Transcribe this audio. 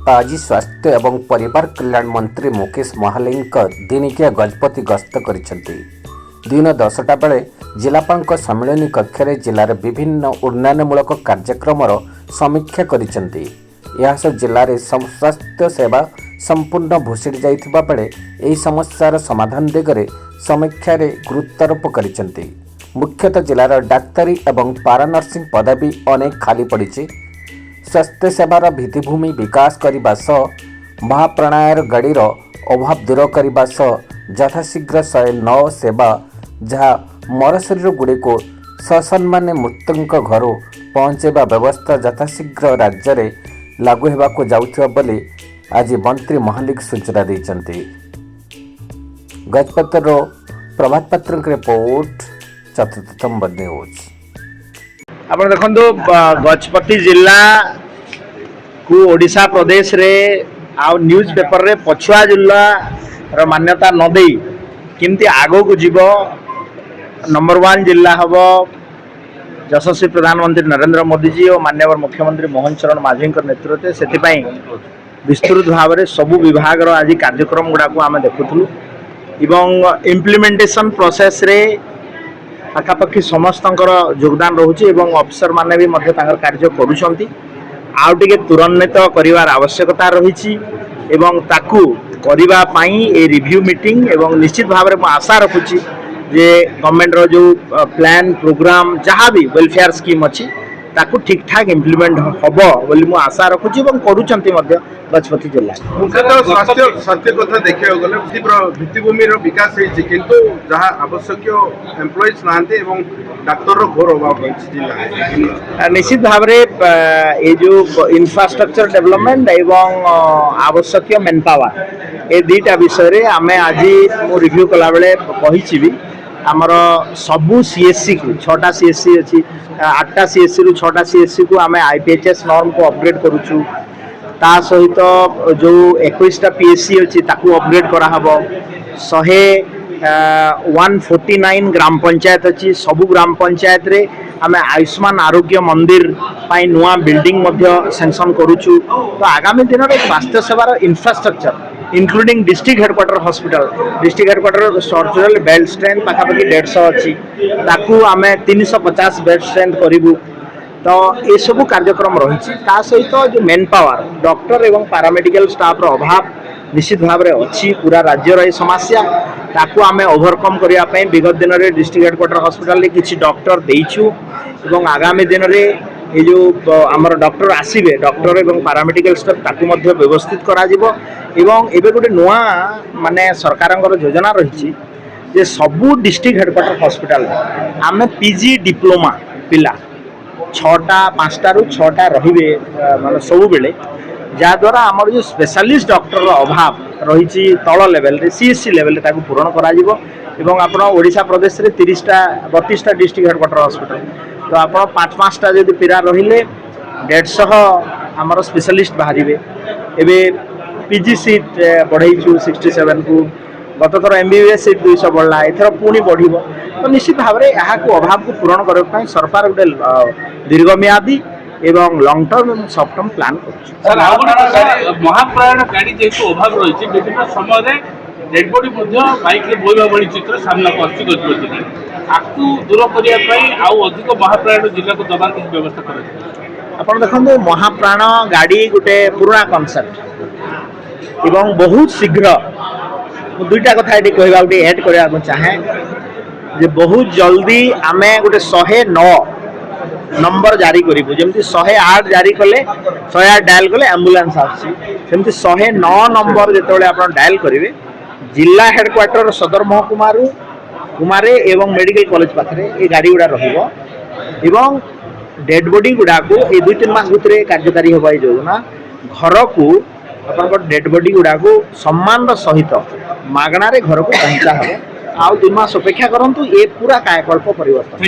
ଆଜି ସ୍ୱାସ୍ଥ୍ୟ ଏବଂ ପରିବାର କଲ୍ୟାଣ ମନ୍ତ୍ରୀ ମୁକେଶ ମହାଲିଙ୍ଗ ଦିନିକିଆ ଗଜପତି ଗସ୍ତ କରିଛନ୍ତି। ଦିନ 10ଟା ବେଳେ ଜିଲ୍ଲାପାଳଙ୍କ ସମ୍ମିଳନୀ କକ୍ଷରେ ଜିଲ୍ଲାର ବିଭିନ୍ନ ଉନ୍ନୟନମୂଳକ କାର୍ଯ୍ୟକ୍ରମର ସମୀକ୍ଷା କରିଛନ୍ତି। ଏହା ସହ ଜିଲ୍ଲାରେ ସ୍ୱାସ୍ଥ୍ୟ ସେବା ସମ୍ପୂର୍ଣ୍ଣ ଭୁଶୁଡ଼ି ଯାଇଥିବା ବେଳେ ଏହି ସମସ୍ୟାର ସମାଧାନ ଦିଗରେ ସମୀକ୍ଷାରେ ଗୁରୁତ୍ୱାରୋପ କରିଛନ୍ତି। ମୁଖ୍ୟତଃ ଜିଲ୍ଲାର ଡାକ୍ତରୀ ଏବଂ ପାରାନର୍ସିଂ ପଦବୀ ଅନେକ ଖାଲି ପଡ଼ିଛି। ସ୍ୱାସ୍ଥ୍ୟ ସେବାର ଭିତ୍ତିଭୂମି ବିକାଶ କରିବା ସହ ମହାପ୍ରୟାଣ ଗାଡ଼ିର ଅଭାବ ଦୂର କରିବା ସହ ଯଥାଶୀଘ୍ର 109 ସେବା, ଯାହା ମରଶରୀରଗୁଡ଼ିକୁ ସସମ୍ମାନେ ମୃତକଙ୍କ ଘରୁ ପହଞ୍ଚାଇବା ବ୍ୟବସ୍ଥା ଯଥାଶୀଘ୍ର ରାଜ୍ୟରେ ଲାଗୁ ହେବାକୁ ଯାଉଥିବା ବୋଲି ଆଜି ମନ୍ତ୍ରୀ ମହାଲିକ ସୂଚନା ଦେଇଛନ୍ତି। ଗଜପତିରୁ ପ୍ରଭାତ ପାତ୍ରଙ୍କ ରିପୋର୍ଟ, ଚତୁର୍ଥ ନ୍ୟୁଜ୍। ଆପଣ ଦେଖନ୍ତୁ, ଗଜପତି ଜିଲ୍ଲାକୁ ଓଡ଼ିଶା ପ୍ରଦେଶରେ ଆଉ ନ୍ୟୁଜ୍ ପେପରରେ ପଛୁଆ ଜିଲ୍ଲାର ମାନ୍ୟତା ନ ଦେଇ କେମିତି ଆଗକୁ ଯିବ, ନମ୍ବର 1 ଜିଲ୍ଲା ହେବ, ଯଶସ୍ୱୀ ପ୍ରଧାନମନ୍ତ୍ରୀ ନରେନ୍ଦ୍ର ମୋଦିଜୀ ଓ ମାନ୍ୟବର ମୁଖ୍ୟମନ୍ତ୍ରୀ ମୋହନ ଚରଣ ମାଝୀଙ୍କ ନେତୃତ୍ୱରେ, ସେଥିପାଇଁ ବିସ୍ତୃତ ଭାବରେ ସବୁ ବିଭାଗର ଆଜି କାର୍ଯ୍ୟକ୍ରମ ଗୁଡ଼ାକୁ ଆମେ ଦେଖୁଥିଲୁ ଏବଂ ଇମ୍ପ୍ଲିମେଣ୍ଟେସନ୍ ପ୍ରୋସେସ୍ରେ ପାଖାପାଖି ସମସ୍ତଙ୍କର ଯୋଗଦାନ ରହୁଛି ଏବଂ ଅଫିସର ମାନେ ବି ମଧ୍ୟ ତାଙ୍କର କାର୍ଯ୍ୟ କରୁଛନ୍ତି। ଆଉ ଟିକେ ତ୍ୱରାନ୍ୱିତ କରିବାର ଆବଶ୍ୟକତା ରହିଛି ଏବଂ ତାକୁ କରିବା ପାଇଁ ଏ ରିଭ୍ୟୁ ମିଟିଂ ଏବଂ ନିଶ୍ଚିତ ଭାବରେ ମୁଁ ଆଶା ରଖୁଛି ଯେ ଗଭର୍ଣ୍ଣମେଣ୍ଟର ଯେଉଁ ପ୍ଲାନ୍, ପ୍ରୋଗ୍ରାମ, ଯାହା ବି ୱେଲଫେୟାର ସ୍କିମ୍ ଅଛି, ତାକୁ ଠିକ୍ ଠାକ୍ ଇମ୍ପ୍ଲିମେଣ୍ଟ ହେବ ବୋଲି ମୁଁ ଆଶା ରଖୁଛି ଏବଂ କରୁଛନ୍ତି ମଧ୍ୟ ଗଜପତି ଜିଲ୍ଲା। ମୁଖ୍ୟତଃ ସ୍ୱାସ୍ଥ୍ୟ କଥା ଦେଖିବାକୁ ଗଲେ ଭିତ୍ତିଭୂମିର ବିକାଶ ହେଇଛି, କିନ୍ତୁ ଯାହା ଆବଶ୍ୟକୀୟ ଏମ୍ପ୍ଲୟିଜ୍ ନାହାନ୍ତି ଏବଂ ଡାକ୍ତରର ଘୋର ଅଭାବ ରହିଛି ଜିଲ୍ଲାରେ। ନିଶ୍ଚିତ ଭାବରେ ଏଇ ଯେଉଁ ଇନଫ୍ରାଷ୍ଟ୍ରକ୍ଚର ଡେଭଲପମେଣ୍ଟ ଏବଂ ଆବଶ୍ୟକୀୟ ମେନ୍ ପାୱାର, ଏ ଦୁଇଟା ବିଷୟରେ ଆମେ ଆଜି ମୁଁ ରିଭ୍ୟୁ କଲାବେଳେ କହିଛି ବି। ଆମର ସବୁ ସିଏଚସିକୁ, ଛଅଟା ସିଏଚସି ଅଛି, ଆଠଟା ସିଏଚସିରୁ ଛଅଟା ସିଏଚସିକୁ ଆମେ ଆଇପିଏଚଏସ୍ ନର୍ମକୁ ଅପଗ୍ରେଡ୍ କରୁଛୁ। ତା ସହିତ ଯେଉଁ 21ଟା ପିଏଚସି ଅଛି, ତାକୁ ଅପଗ୍ରେଡ୍ କରାହେବ। 149 ଗ୍ରାମ ପଞ୍ଚାୟତ ଅଛି, ସବୁ ଗ୍ରାମ ପଞ୍ଚାୟତରେ ଆମେ ଆୟୁଷ୍ମାନ ଆରୋଗ୍ୟ ମନ୍ଦିର ପାଇଁ ନୂଆ ବିଲ୍ଡିଂ ମଧ୍ୟ ସାଙ୍କସନ୍ କରୁଛୁ। ତ ଆଗାମୀ ଦିନରେ ସ୍ୱାସ୍ଥ୍ୟ ସେବାର infrastructure, including district headquarter hospital, district headquarter structural bed strength ପାଖାପାଖି 150 ଅଛି, ତାକୁ ଆମେ 350 ବେଡ୍ ଷ୍ଟ୍ରେନ୍ଥ କରିବୁ। ତ ଏସବୁ କାର୍ଯ୍ୟକ୍ରମ ରହିଛି। ତା ସହିତ ଯେଉଁ ମେନ୍ ପାୱାର, ଡକ୍ଟର ଏବଂ ପାରାମେଡ଼ିକାଲ ଷ୍ଟାଫର ଅଭାବ ନିଶ୍ଚିତ ଭାବରେ ଅଛି। ପୁରା ରାଜ୍ୟର ଏ ସମସ୍ୟା, ତାକୁ ଆମେ ଓଭରକମ୍ କରିବା ପାଇଁ ବିଗତ ଦିନରେ ଡିଷ୍ଟ୍ରିକ୍ଟ ହେଡ଼କ୍ୱାର୍ଟର ହସ୍ପିଟାଲରେ କିଛି ଡକ୍ଟର ଦେଇଛୁ ଏବଂ ଆଗାମୀ ଦିନରେ ଏ ଯେଉଁ ଆମର ଡକ୍ଟର ଆସିବେ, ଡକ୍ଟର ଏବଂ ପାରାମେଡ଼ିକାଲ ଷ୍ଟାଫ, ତାକୁ ମଧ୍ୟ ବ୍ୟବସ୍ଥିତ କରାଯିବ। ଏବଂ ଏବେ ଗୋଟେ ନୂଆ ମାନେ ସରକାରଙ୍କର ଯୋଜନା ରହିଛି ଯେ ସବୁ ଡିଷ୍ଟ୍ରିକ୍ଟ ହେଡ଼କ୍ୱାର୍ଟର ହସ୍ପିଟାଲରେ ଆମେ ପିଜି ଡିପ୍ଲୋମା ପିଲା ଛଅଟା, ପାଞ୍ଚଟାରୁ ଛଅଟା ରହିବେ, ମାନେ ସବୁବେଳେ, ଯାହାଦ୍ୱାରା ଆମର ଯେଉଁ ସ୍ପେଶାଲିଷ୍ଟ ଡକ୍ଟରର ଅଭାବ ରହିଛି ତଳ ଲେଭେଲରେ, ସିଏଚସି ଲେଭେଲରେ, ତାକୁ ପୂରଣ କରାଯିବ। ଏବଂ ଆପଣ ଓଡ଼ିଶା ପ୍ରଦେଶରେ 30ଟା, 32ଟା ଡିଷ୍ଟ୍ରିକ୍ଟ ହେଡ଼କ୍ୱାର୍ଟର ହସ୍ପିଟାଲ, ତ ଆପଣ ପାଞ୍ଚ ପାଞ୍ଚଟା ଯଦି ପିଲା ରହିଲେ 150 ଆମର ସ୍ପେଶାଲିଷ୍ଟ ବାହାରିବେ। ଏବେ ପିଜି ସିଟ୍ ବଢ଼େଇଛୁ 67କୁ। ଗତ ଥର ଏମବିବିଏସ୍ ସିଟ୍ 200 ବଢ଼ିଲା, ଏଥର ପୁଣି ବଢ଼ିବ। ତ ନିଶ୍ଚିତ ଭାବରେ ଏହାକୁ ଅଭାବକୁ ପୂରଣ କରିବା ପାଇଁ ସରକାର ଗୋଟେ ଦୀର୍ଘମିଆଦୀ ଏବଂ ଲଙ୍ଗ ଟର୍ମ ଏବଂ ସର୍ଟ ଟର୍ମ ପ୍ଲାନ୍ କରୁଛି। ସାର୍, ଆଉ ଗୋଟେ କଥା, ମହାପ୍ରୟାଣ ଗାଡ଼ି ଯେହେତୁ ଅଭାବ ରହିଛି, ବିଭିନ୍ନ ସମୟରେ ଡେଡ୍ ବଡି ମଧ୍ୟ ବାଇକରେ ବୋହିବା ଭଳି ଚିତ୍ର ସାମ୍ନାକୁ ଆସୁଛି ଗଜପତି ଜିଲ୍ଲାରେ। ଆକୁ ଦୂର କରିବା ପାଇଁ ଆଉ ଅଧିକ ମହାପ୍ରୟାଣ ଜିଲ୍ଲାକୁ ଦେବାର କିଛି ବ୍ୟବସ୍ଥା କରାଯିବ? ଆପଣ ଦେଖନ୍ତୁ, ମହାପ୍ରାଣ ଗାଡ଼ି ଗୋଟେ ପୁରୁଣା କନସେପ୍ଟ ଏବଂ ବହୁତ ଶୀଘ୍ର ମୁଁ ଦୁଇଟା କଥା ଏଠି କହିବାକୁ, ଟିକେ ଆଡ୍ କରିବାକୁ ଚାହେଁ ଯେ ବହୁତ ଜଲ୍ଦି ଆମେ ଗୋଟେ 109 ନମ୍ବର ଜାରି କରିବୁ। ଯେମିତି 108 ଜାରି କଲେ, 108 ଡାଏଲ୍ କଲେ ଆମ୍ବୁଲାନ୍ସ ଆସୁଛି, ସେମିତି 109 ନମ୍ବର ଯେତେବେଳେ ଆପଣ ଡାଏଲ୍ କରିବେ, ଜିଲ୍ଲା ହେଡ଼କ୍ୱାର୍ଟର ସଦର ମହକୁମାରୁ କୁମାରେ ଏବଂ ମେଡ଼ିକାଲ କଲେଜ ପାଖରେ ଏ ଗାଡ଼ି ଗୁଡ଼ା ରହିବ ଏବଂ ଡେଡ୍ ବଡି ଗୁଡ଼ାକୁ ଏଇ 2-3 ମାସ ଭିତରେ କାର୍ଯ୍ୟକାରୀ ହେବ ଏଇ ଯୋଜନା। ଘରକୁ ଆପଣଙ୍କ ଡେଡ୍ ବଡି ଗୁଡ଼ାକୁ ସମ୍ମାନର ସହିତ ମାଗଣାରେ ଘରକୁ ପହଞ୍ଚା ହେବ। ଆଉ 2 ମାସ ଅପେକ୍ଷା କରନ୍ତୁ, ଏ ପୁରା କାୟାକଳ୍ପ ପରିବର୍ତ୍ତନ।